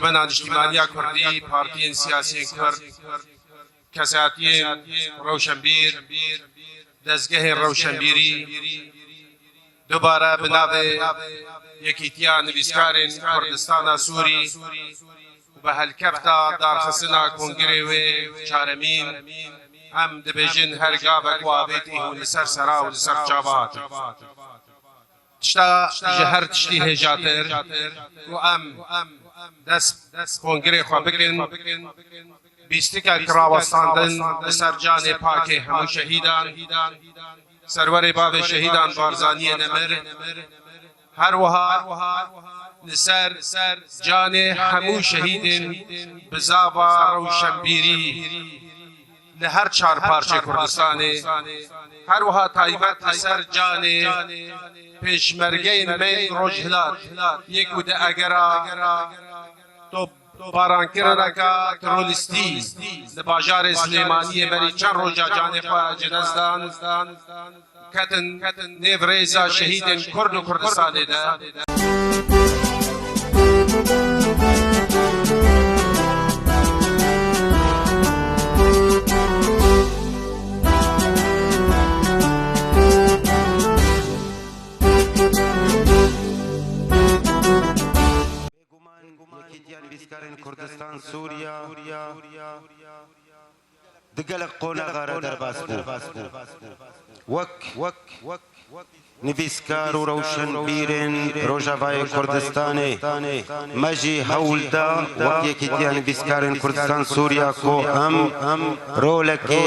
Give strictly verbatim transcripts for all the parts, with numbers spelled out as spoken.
Encûmena Niştîmaniya Kurdî, partiyên siyasiyên Kurd, kesatiyên rewşenbîr, dezgehên rewşenbîrî, dubare bi navê Yekîtiya Nivîskarên Kurdistana Sûrî û bi helkefta darxistina kongrê wê çaremîn, em dibêjin her gavek û avêtî hûn li ser sera û li ser çava hatin. Tişta ji her tiştî hêjatir ku em dest kongrê xwe bikin, bîstikek rawestandin li ser canê pakê hemû şehîdan, serwerê bavê şehîdan Barzaniyê nemir, her wiha li ser canê hemû şehîdên bizava rewşenbîrî li her çar parçê Kurdistanê, her wiha taybet li ser canê pêşmergeyên me yên Rojhilat yê ku di egera topbarankirineke terorîstî li bajarê Silêmaniyê berî çend roja canê xwe ji dest dan, ketin nêv rêza şehîdên Kurd û Kurdistanê de. Bêguman Yekîtiya Nivîskarên Kurdistan Sûriya di gelek qonaxa re derbas bû. Wek nivîskar û rewşenbîrên Rojavayê Kurdistanê, me jî hewl da wek Yekîtiya Nivîskarên Kurdistan Sûriya ku em rolekê,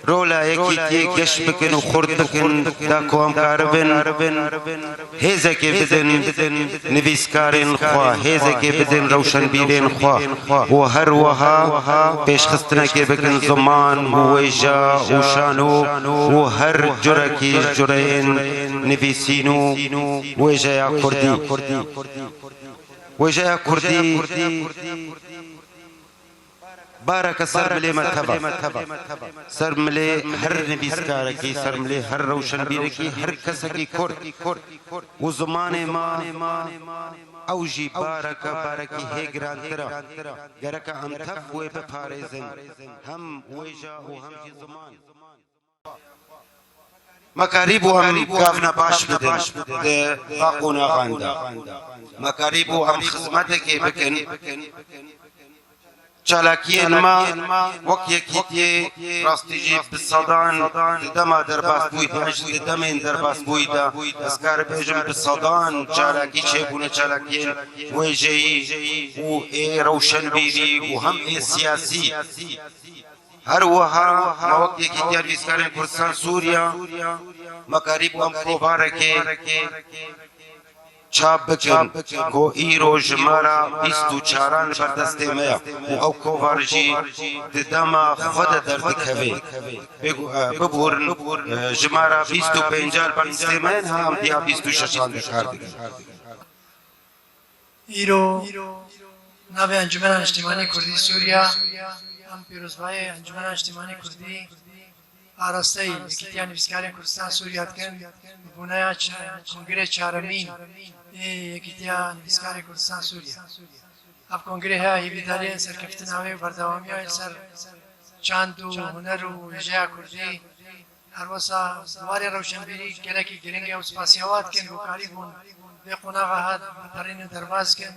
rola yekîtiyê geş bikin û xurt bikin, da ku em karibin hêzekê bidin nivîskarên xwe, hêzekê bidin rewşenbîrên xwe û her wiha pêşxistinekê bikin ziman û wêje û şano û her curekî ji cureyên nivîsîn û wêjeya kurdî. Wêjeya kurdî bareke ser milê me teva. Ser milê her nivîskarekî, ser milê her rewşenbîrekî, her kesekî kurd. Û zimanê me, ew jî bareke, barekî hê girantir e. Gereke em tev wê biparêzin. Hem wêje û hem jî ziman. Me karîbû em gavna baş bidin di va qonaxan de. Me karîbû em xizmetekê bikin. Çalakiyên me wek yekîtiyê rastî jî bi sedan di dema derbasbûyî de, ji di demên derbasbûyî de, ez karim bêjim bi sedan çalakî çêbûne, çalakiyên wêjeyî û ê rewşenbîrî û hem ê siyasî. Her wiha me wek Yekîtiya Nivîskarên Kurdistan Sûriya, me karîbû em kovarekê çap bikin ku îro jimara bîst û çaran li ber destê me ye û ew kovar jî di dema xwe de derdikeve. Bêgu-, e, biborin, e, jimara bîst û pêncan li ber destê me ye, niha em diya bîst û şeşan de kar dikin. Îro navê Encûmena Niştimanî Kurdî Sûriya, em pîrozbahiyê Encûmena Niştimanî Kurdî, arasteyî Yekîtiya Nivîskarên Kurdistan Sûriya dikin, bi boneya çe-, kongrê çaremîn ê Yekîtiya Nivîskarên Kurdistan Sûriya. Ev kongrê heya hêvîdariyên serkeftina wê û berdewamiya wê li ser çand û huner û wêjeya kurdî, her wisa di warê rewşenbîrî gelekî giring e û spasiya wan dikin ku karîbûn vê qonaxa hat biperînin derbas kin.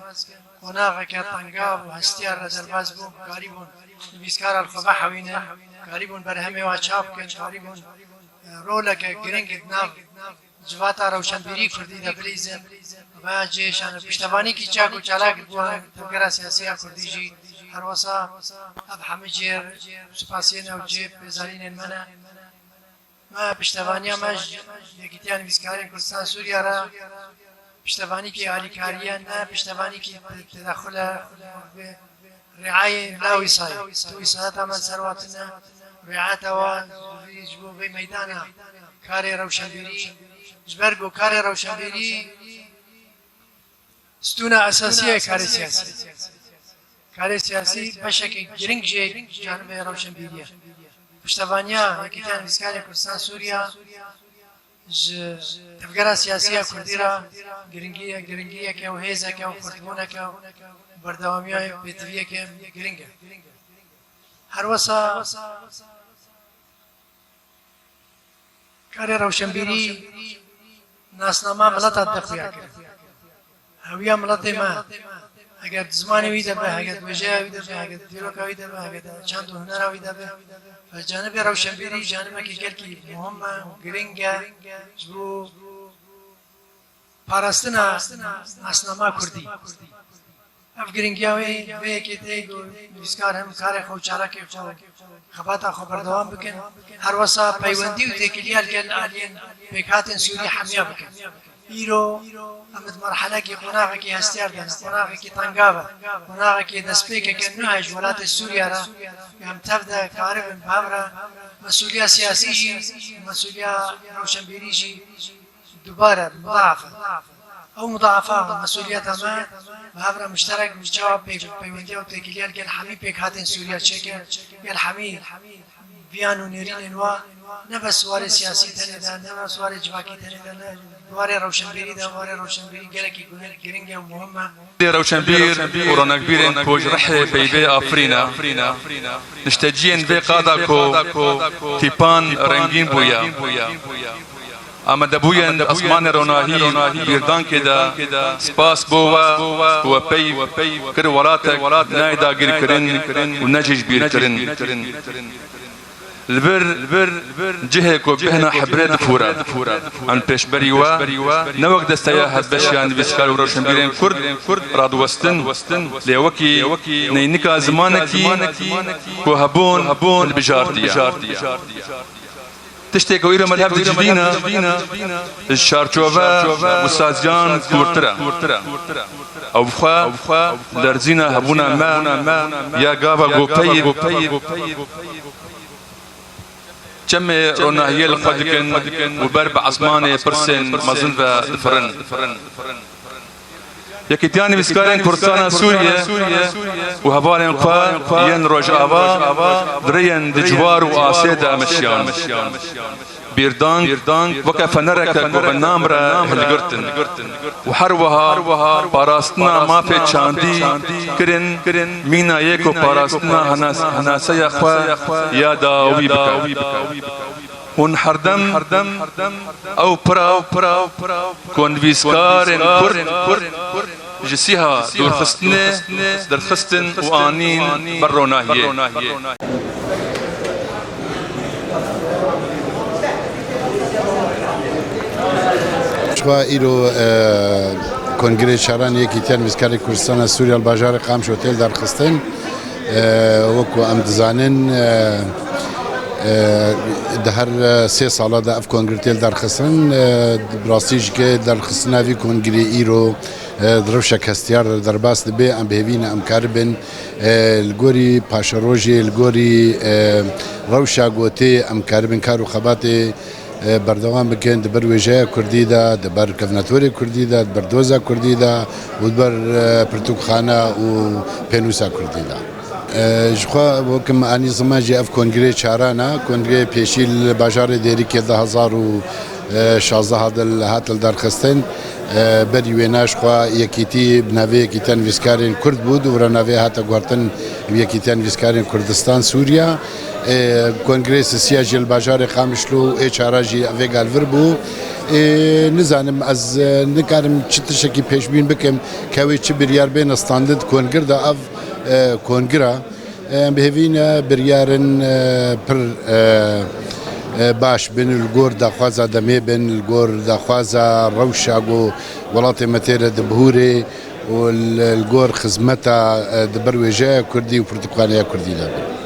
Qonaxeke tengav û hestiya re derbas bû, karîbûn nivîskara li xwe vehewînin, karîbûn berhemê wan çap kin, karîbûn, e, roleke giring di nav civata rewşenbîrî kurdî de bilîzin. Vaya cihê şan e. Piştevanîkî çak û çalak bû tevgera siyasî ya kurdî jî. Her wisa ev hemî cihê spasiyên ew cihê pêzanînên me ne. Me piştevaniya me ji Yekîtiya Nivîskarên Kurdistan Sûriya re piştevanîkî alîkariye ne, piştevanîkî te-, tedexule, riayê la wîsayê. Tu wîsayeta me li ser wa tune, riayeta wa ji bo vê, ji bo vê meydana karê rewşenbîrî, ji ber ku karê rewşenbîrî stûna esasî ye karê siyasî. Karê siyasî beşekî giring jê canibê rewşenbîrî ye. Piştevaniya Yekîtiya Nivîskarên Kurdistan Sûriya Ji tevgera siyasî ya Kurdî re giringî-, giringiyeke û hêzeke û xurtbûneke û berdewamiya pêtiviyeke giring e. Her wisa karê rewşenbîrî nasnama mileta dide xuya kirin. Hewiya miletê me, heger di zimanê wî de be, heger di wêjeya wî de be, heger di dîroka wî de be, heger di çand û hunera wî de be, ve canibê rewşenbîrî canibekî gelkî muhim e û giring e ji bo parastina nasnama kurdî. Ev giringiya wê, vê yekê tê ku nivîskar hem karê xwe û çalakê xwe, xebata xwe berdewam bikin. Her wisa peywendî û têkiliya li gel aliyên pêkhatên Sûrî hemiya bikin. Îro em di merhelekî, qonaxekî hestiyar de ne, qonaxekî tengav e, qonaxekî destpêkeke nû heye ji welatê Sûriye re, em tev de karibin bi hev re mesûliya siyasî jî, mesûliya rewşenbîrî jî dubare mudaaf e. Ew mudaaf e, mesûliyeta me bi hev re muşterek, ji çawa pêk, peywendiya û têkiliya li gel hemî pêkhatên Sûriye çêke, gel hemî viyan û nêrînên wa ne bes warê siyasî tenê de, ne bes warê civakî tenê de, ne warê rewşenbîrî de, warê rewşenbîrî gelekî gune-, giring e û muhim e. Rewşenbîr û ronakbîrên ku ji rihê peyvê afirîne, nişteciyên vê qada ku tîpan rengîn bûye. Amadebûyên esmanê ronahî bîrdankê de spas bo we ku we peyv kir welatek nayê dagirkirin û ne jî ji bîr kirin. Li vir cihê ku bêhna hibrê difûre, em pêşberî we ne wek desteya hevbeş ya nivîskar û rewşenbîrên Kurd radiwestin, lê wekî neynika zimanekî ku hebûn hilbijartiye. Tiştê ku îro me li hev dicidîne, ji çarçove û saziyan kûrtir e. Ew bi xwe lerzîna hebûna me ya gava ku peyv çemê ronahiyê li xwe dikin û ber bi esmanê pirsên mezin ve difirin. Yekîtiya Nivîskarên Kurdistana Sûriye û hevalên xwe yên Rojava di rêyên dijwar û asê de emeşiyan. Bîrdank weke fenereke ku bi nam re hilgirtin û her wiha parastina mafê çandî kirin mîna yê ku parastina henas-, henaseya xwe ya dawî bike. Hûn herdem ew pira ku nivîskarên Kurd ji sîha dûrxistinê derxistin û anîn ber ronahiyê. Çiqa îro, e, Kongrê Çaran Yekîtiya Nivîskarê Kurdistana Sûriye li bajarê Qamişlo tê li derxistin. E, wekî em dizanin, e, e, di her sê sala de ev kongre tê li derxistin. E, bi rastî jî ke derxistina vî kongrê îro, e, di rewşek hestiyar de derbas dibe, em bi hêvî ne em karibin, e, li gorî paşerojê, li gorî, e, rewşa gotê em karibin kar û xebatê e, berdewam bikin di ber wêjeya kurdî de, di ber kevnetorê kurdî de, di ber doza kurdî de û di ber, e, pirtûkxane û pênûsa kurdî de. E, ji xwe wek me anî ziman jî ev kongrê çaran e. Kongrê pêşî li bajarê Dêrikê du hezar û şazdeh de hat li derxistin. E, berî wêna ji xwe yekîtî bi navê Yekîtiya Nivîskarên Kurd bû, dû re navê hate guhertin Yekîtiya Nivîskarên Kurdistan Sûriye. E, Kongrê sisiya jî li bajarê Qamişlo û ê çara jî vêga li vir bû. E, nizanim ez, e, nikarim çi tiştekî pêşbîn bikim, kewê çi biryar bêne standin di kongir de ev, e, kongira. Em bi hêvî ne biryarên, e, pir, e, e, baş bin, li gor daxwaza demê bin, li gor daxwaza rewşa ku welatê me tê re dibihûrê û li, li gor xizmeta, e, di ber wêjeya kurdî û pirtûkxaneya kurdî de bin.